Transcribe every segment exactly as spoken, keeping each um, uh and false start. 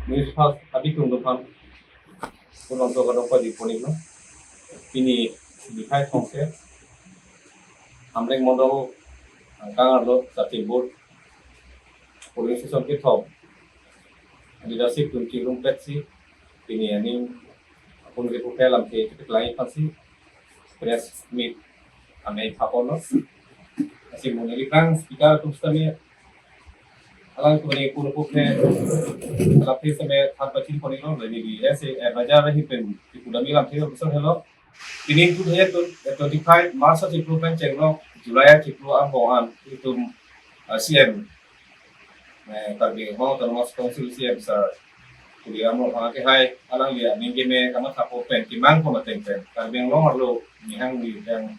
Municipal abitung dophan, pulang to kadokpa di ponik no. Pini dikhai thongse, Hamren Mondol, Angkang arlo, Sachin Board, polling station kethom, leadership atum chingrum petsi, pini aning, apun ke puphe lamthe keklai phansi, press meet, amei phaponlo. Lasi mo neli prang speaker atum sitame, alang atum ne puno puphe, alang phe sitame than pachin ponlo, lani di ese, eh, bajar ahin pen, ipu dami lamthe besar helo. Pini two thousand twenty-five March achiklo pen chenglok July achiklo angbong an itum, ah, C M, eh, Karbi Anglong Autonomous Council C M sir Tuliram Ronghang kehai alangli aning keme kamathapo pen kemang pon ateng pen Karbi Anglong arlo nihang ni yang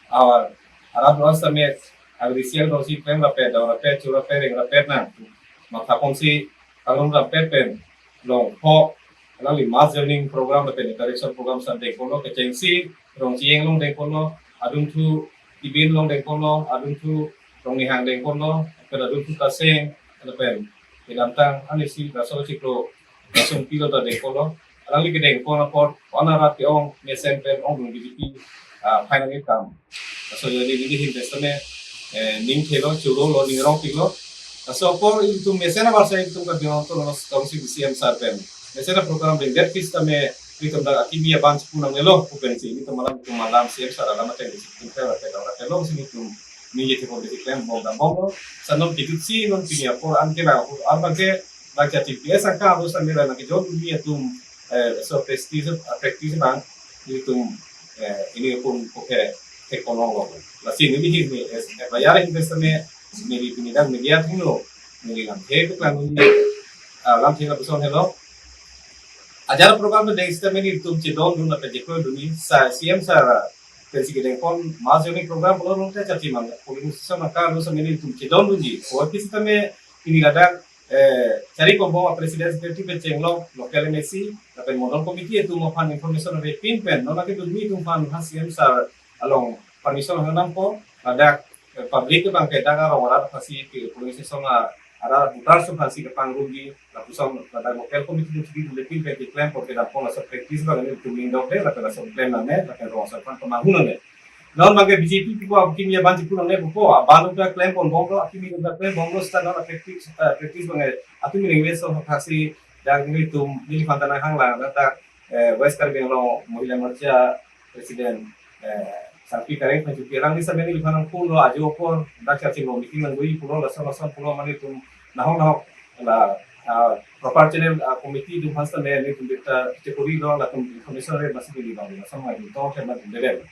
awar arat ron sitame agrisial dosi pen rapet, dau rapet, chu rapet, reng rapet nang mathaponsi kangrum rapet pen long pho alangli mass joining program lapen interaction program sar dengponlo, kechengsi Rongcheng along dengponlo, adungthu Tibin along dengponlo, adungthu Rongnihang dengponlo, lapen adungthu Kaseng, lapen kedamtang anisi laso achiklo, laso pilo ta dengponlo. Alangli kedengpon apot, on arat ke-ong mesen pen ongdung B J P, ah, final kam. Laso jadi neli ahin pen sitame, eh, ning thelo, churolo, ning rongpiklo. Laso apor itum mesen abar sa itum Karbi Anglong Autonomous Council C M sar pen mesen a-program dengdet pi sitame itum dak akimi aban chipu nangnelo pu pensi itum alam, itum alam C M sar alam ateng si itum kela kela kela si itum ningje thepon besi klembom dambomlo. Sa non kejutsi non pini apor an ke na apor an bangke dak jati P S angka abo sitame ra nangkejor dun-i atum, eh, so practice, practice abang itum, eh, ini pun oke tek ponlonglo. Lasi neli ahin ni, eh, bajar ahin pen sitame neli pini dak media athengno neli lamthe keklang ni, ah, lamthe lapuson helo. Ajat program pen deng sitame nelitum chedondun lapen chekroidun-i, sa C M sar pensi kedengpon mass joining program pulo rong te chati mang polling station angka arlo sitame nelitum chedondunji. Ko pi sitame pini ladak, eh, chari kombong a-president secretary pen chenglok local M A C lapen mondol committee atum aphan information avepin pen non akedun-i atum aphan ha C M sar along permission hang nangpo, ladak, eh, public abangke dak arong arat aphansi pi polling station a arat voter atum aphansi kepangrumji, lapuson ladak local committee atum chididun lepin pen keklem pon kedam pon laso practice abang nelitum ning dokde, lapen laso klem nangne, lapen rong asar aphan pemanghu nangne. Non abangke B J P pupo akimi aban chipu nangne pupo, aban uta klem ponbomlo, akimi uta klembomlo, seta non practice, eh, practice abangke atum ning le so thasi dak nelitum neliphan ta nanghanglang, dak, eh, West Karbi Anglong Mohila Morcha President, eh, Sangpi Kareng Phangchopi arang ni sitame neliphan nangphonlo ajo apor dak chachinglo meeting nangdoi pulo lason lason pulo mane itum nahok nahok la, ah, proper channel, ah, committee atum aphan sitame nelitum beta chekori lo latum information re masi bili bang lason mai itum tong tema itum bebel.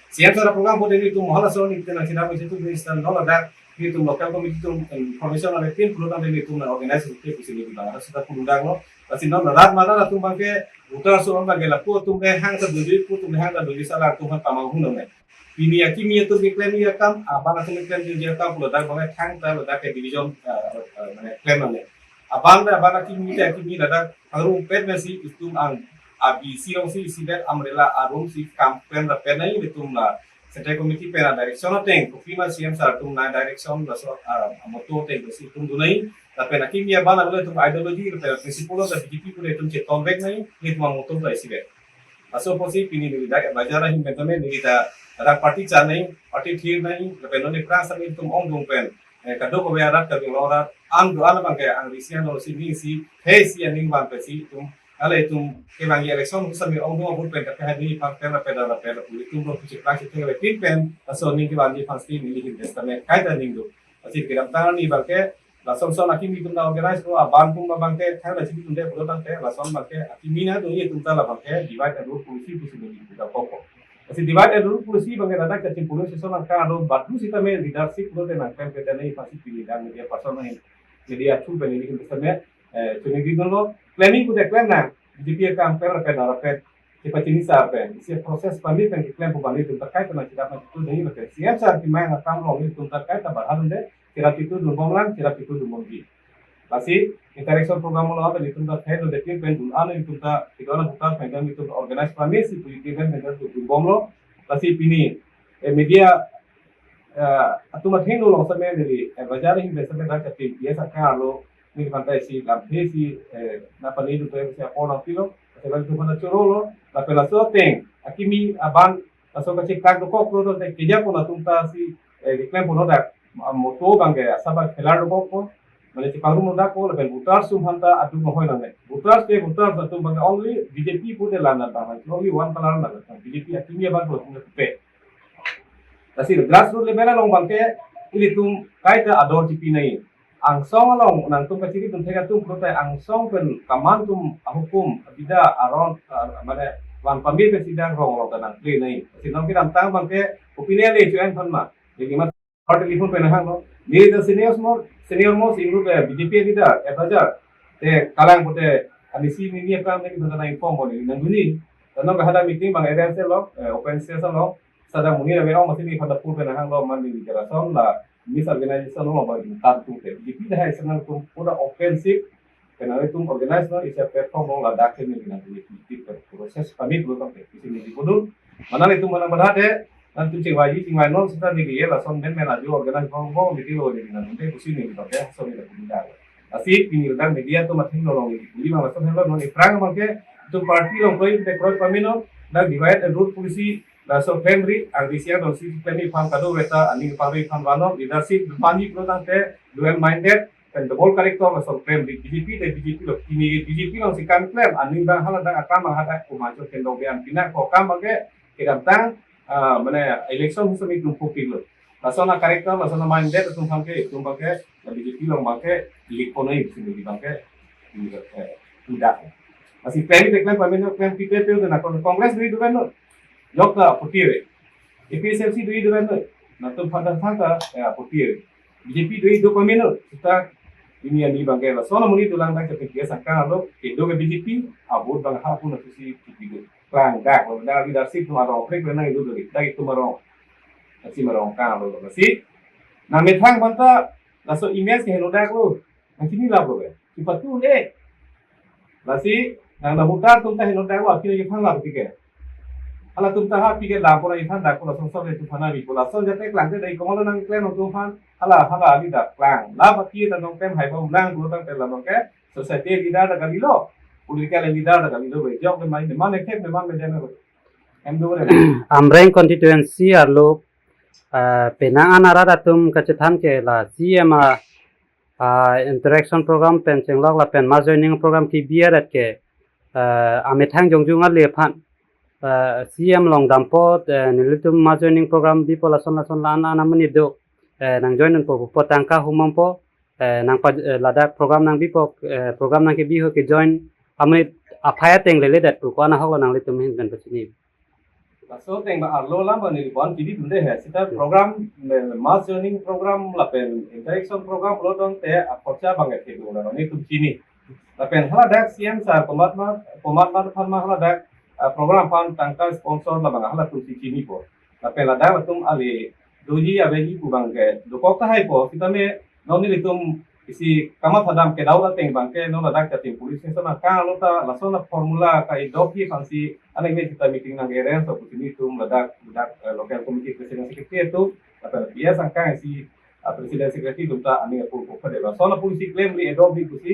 C M sar program board nelitum mohal lason itum nangchina masi itum minister lo ladak nelitum local committee atum information avepin pulo tangte nelitum nang organize rute pusi nelitum bang ada sudah pulundang lo. Lasi non rat mara atum abangke voter atum abangke lapu atum ke hang ta dunji, pu atum hang ta dunji, sala atum aphan pamanghu nangne. Pini akimi atum keklem akam, aban atum keklem akam pulo dak abangke thangta ladak ke division, eh, eh, mane klem nangne. Aban aban akimi te akimi ladak pangrumpet masi itum ang a-B C alongsi isivet Umrengso arum si kam pen rapet nai itum la Central Committee pen a-direction ateng, kopima C M sar atum nai direction, laso, ah, motto ateng si itum dunai, lapen akimi aban abang itum ideology, lapen principle of the B J P pu itum cheton vek nai, itum motto ta isivet. Laso apotsi pini neli dak bajar ahin pen tame neli ta dak party cha nai, party thir nai, lapen non ni prang sami itum ongdung pen, eh, kadokave arat Karbi Anglong arat, an do an abangke angrisi an dosi nisi, he si aning van pensi itum ale itum kevangji election sami ongdung ahut pen kata hadi pang pen rapet rapet itum rong pusi plang si tengre pin pen laso aning kevangji pangsi neli ahin pen sitame kaita ning do. Lasi kedamtang ni abangke lason son akimi atum ta organize ko aban atum abangke thang la chibi atum de pulo tangte lason abangke akimi nangdoi atum ta labangke divide and rule policy pusi neli puda koko. Lasi divide and rule policy abangke ladak kachingpulung session angka alo badu sitame leadership lo de nangklem kete nai pangsi pini dak media person nai media thu pen neli ahin pen sitame, eh, chunidunlo, planning kuda klem nang, B J P akam pen rapet rapet, kepachini sar pen, isi proses pamit pen keklem pu bani atum ta kaita nangchidap nangchitu dei lapen C M sar kemang akam along itum ta kaita barha dunde, chirap chitu dunbom lang, chirap chitu dunbomji. Lasi interaction program lo pen itum ta thai dunde pen dun an itum ta, itum an ta pen itum ta organize pamit si pu itum pen dunbomlo. Lasi pini, eh, media, eh, atum athengno along sitame neli, eh, bajar ahin pen sitame dak chati P S angka alo, Neliphan ta isi lamthe si, eh, nangpani dun pen si apor nangpilo. Laso abang atum aphan ta chorolo. Lapen laso ateng akimi abang laso kachekak dokok lo, te keja pon atum ta si, eh, keklem pon dak, ah, moto abangke asap abang failure dokok po. Mane chepangrum dak po, lapen voters atum aphan ta aduk nohoi nangne. Voters ke voters atum abangke only B J P pu de la nang abang, only one color nang abang, B J P akimi abang pulo atum ke pe. Lasi grassroots level along abangke ilitum kaita ador chipi nai. Angsong along nangtum kachiri tum thek atum pulote angsong pen kaman atum ahukum abida aron, ah, mane van pame pen sida rong along ta nangple nai. Lasi non kedamtang abangke opinion le chuan aphan ma. Jadi mat party lipun pen hanglo. Ni the senior most, senior most in group, eh, B J P leader, advisor. Te kalang pute ani si ni ni apang ni bangka nang inform boni nang duni. Tanong kahada meeting abang arrange lo, eh, open session lo. Sada muni rame ong masi ni pada pur pen hanglo, man ni jara son la misorganization lo abang ingtan tung te. B J P dah hai senang tum pura offensive. Karena itu organize lo, isi platform lo ladak ke ni nang B J P ti proses kami perlu tong te. Isi ni di kudu. Mana itu mana berhade, nangtum chingvai chingvai non sita ni dia lason men men aju organize bong bong ni lo ni nang te kusi ni tong te, so ni da kuda. Lasi pini ladak media atum atheng lo long ni kuli abang lason helo non iphrang abangke itu party along kroi te kroi pame non, dak divide and rule policy laso family ang disiang dong si family aphan kadokave ta aning pari aphan vano leadership manji pulo tangte dual minded pen double character laso family B J P te B J P lo, pini B J P along si kam klem aning abang hala dak akam abang hadak kumacho kendong bian pina ko kam abangke kedamtang, ah, mane election husami tum pupik lo. Lason a character, lason a minded atum abangke, atum abangke, la B J P along abangke, lik ponoi sini abangke, eh, udah. Lasi pen te klem pame non klem pipe pe na kon Congress dui dukan non. Jok ta apoti ave. A P H L C dui dukan non. Nangtum pada thang ta, eh, apoti ave. B J P dui do pame non. Sita ini ani abangke lason amuni dolang dak ke P P S angkang alo, kedo ke B J P, abot abang ha pun atusi P P do. Klang dak, lo dak leadership atum arong, krek nang itu duri, dak itum arong. Lasi arong kang lo, lasi. Nang methang abang ta, laso image ke heno dak lo, nang chini lap lo ke. Kipat tu le. Lasi, nang da hutar atum ta heno dak lo, akhirnya kephan lap ke. Halatum ta ha pike dam pura ithan dak pura song song le atum aphan abi pura. Lason jate klang te dai komal nang klem atum aphan. Hala, hala, abi dak klang. Lap aki ta nong klem hai ba ulang, dua tang te la nong ke. Society leader ta kalilo, political leader ta kalilo, be jok de mai de man ekhep de man me de me. Em do re. Amreng constituency arlo, ah, penang an arat atum kachethan ke la C M a, ah, interaction program pen chenglok lapen mass joining program kebi arat ke, ah, amethang jongjung ale aphan, ah, C M along dampo, eh, nelitum mass joining program bipo lason lason la an an amonit do, eh, nang join unpo pu po tangka humampo, eh, nang pa, eh, ladak program nangbipo, eh, program nangkebi ho ke join amonit aphai ateng lele det pu ko-an ahok lo nanglitum ahin pen pachini. Laso ateng ba arlo alam ba neli bon kidi dunde he. Sita program, eh, mass joining program lapen interaction program lo tangte akhorcha abang ke dung la nelitum chini. Lapen haladak C M sir komat ma, komat ma aphan ma haladak, ah, program aphan tangka sponsor labang halatum si chinipo. Lapen ladak latum ale doji aveji pu abangke dokok tahai po, sitame non nelitum isi kamatha dam kedau ateng abangke non ladak Jatin Police Station angkang alo ta lason a formula ka-idok ji aphansi anek ne sita meeting nang arrange so pusi nelitum ladak, ladak, eh, local committee president secretary atum, lapen P S angkang isi, ah, president secretary atum ta aning apor ko khade lason a policy claim ri idok ji pusi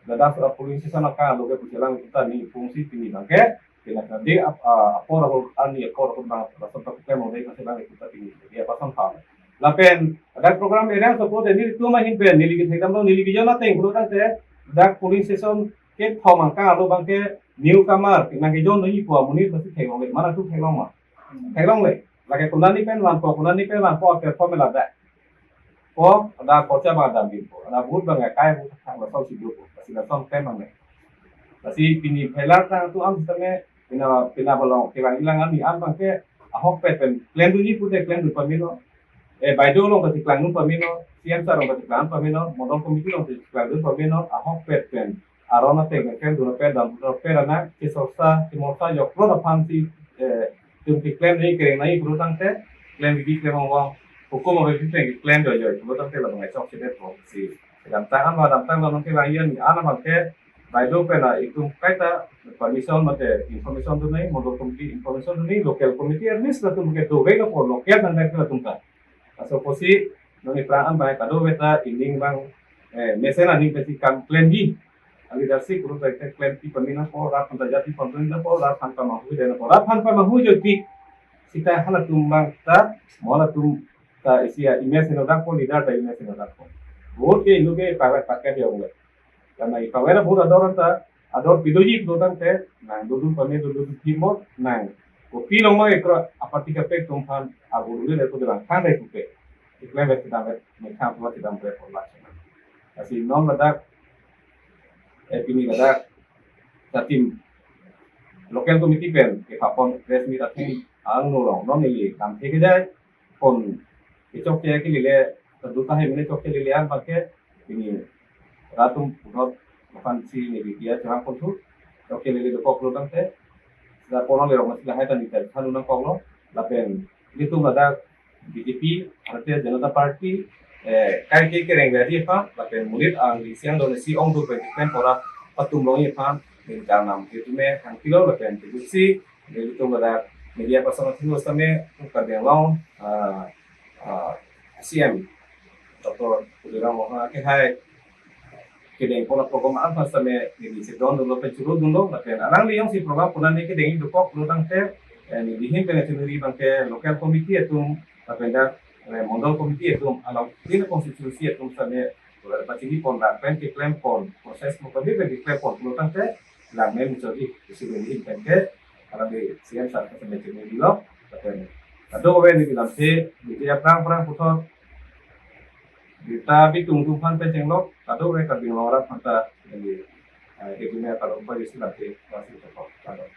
ladak so a police station angkang alo ke pusi alanglitum ta ning pungsi pini abangke pina kade ap-, ah, apor ahut ani apor ahut abang lason ta claim ong dei kasi abang kita tinggi. Dia pasang pam. Lapen ladak program arrange so pulote nelitum ahin pen neli kethek damlo, neli vision ateng pulo tangte ladak polling station kethom angkang alo abangke newcomer nangkejon noi pu amonit masi theklongle, mana tu theklong ma? Theklongle. Lake konani pen vanpo, konani pen vanpo, platform ladak. Po, ada akhorcha abang dam binpo. Ada vote abang akai vote thang lason si dopo. Lasi lason klem abang le. Lasi pini phelar tang tu am sitame pina, pina balong kelang ilang ami an abangke ahokpet pen klem dunji pute klem dun pame non. Eh, baideo along pasi klang dun pame non. C M sir along pasi klang pame non. Mondol committee along pasi klang dun pame non. Ahokpet pen aron ateng pen klem dun pen dam dun pen anak kesorsa kemorsa joklot aphansi, eh, tum keklem nai kereng nai pulo tangte klem bibi klem ongong hukum abe bibi klem joijoi pulo tangte labang chokchedet po si. Kedamtang an ba damtang damtang ke layan an abangke baideo pen la itum kaita permission mate information dun nai, mondol committee information dun nai, local committee at least latum ke dovek apor local nang dak latum ta. Laso apotsi non iphrang an abang kadokave ta ining abang eh, mesen aning pensi kam klemji. Alida si kuru ta klempi pamina po, rat aphan ta japi pamina po, rat aphan pamanghu dena po, rat aphan pamanghu joti. Sita halatum bang ta, mo halatum ta isi a image ino dak po, leader ta image ino dak po. Vote ke inut ke pakai pakai dia ule. Karena ipawera vote ador ta, ador pidoji pulotangte, nang dudun pame dudun thimo, nang kopi longma ikro aparty kapek atum aphan, abu dulu deh tu bilang, kang deh kupe. Iklem bet kedam bet, mekhang tua kedam bet, pola. Lasi non ladak, eh, pini ladak, jatim local committee pen, kepapon press meet atum, ang nulong, non ili, kam theke jai, pon, kechokche kelele, duta hai mene chokche lele an bangke, pini, rat atum puthot, aphan si neli dia chehang pon thu, chokche lele dokok pulotangte, sila pono lerok masila hai tani tai, than unang koklo, lapen, nelitum ladak, B J P, Bharatiya Janata Party, eh, kai ke kereng beri aphan, lapen monit angli siang dona si ongdung pen pen pora patum longji aphan, neli kangnam ke tume hangpilo lapen tebutsi, nelitum ladak media person atum sitame, Karbi Anglong, ah, ah, C M, Doctor Tuliram Ronghang ke hai, kedeng pon a-program aphan sitame neli chedondunlo pen churudunlo, lapen alangli jongsi program pon an kedeng dokok pulotangte, eh, neli ahin pen chinuri bangke local committee atum, lapen dak, eh, mondol committee atum, along tin constituency atum sitame, eh, pachini pon dak pen keklem pon, process mo pen keklem pon pulotangte, lang men chori, isi neli ahin pen ke, alangli C M sir ke sitame chinurilo, lapen, kadokave neli lamthe, neli aphrang aphrang puthot, birta bitung atum aphan pen chenglok, kadokave Karbi Anglong arat aphan ta, neli, eh, ejime kadokave isi lamthe, wasi toko, kadok.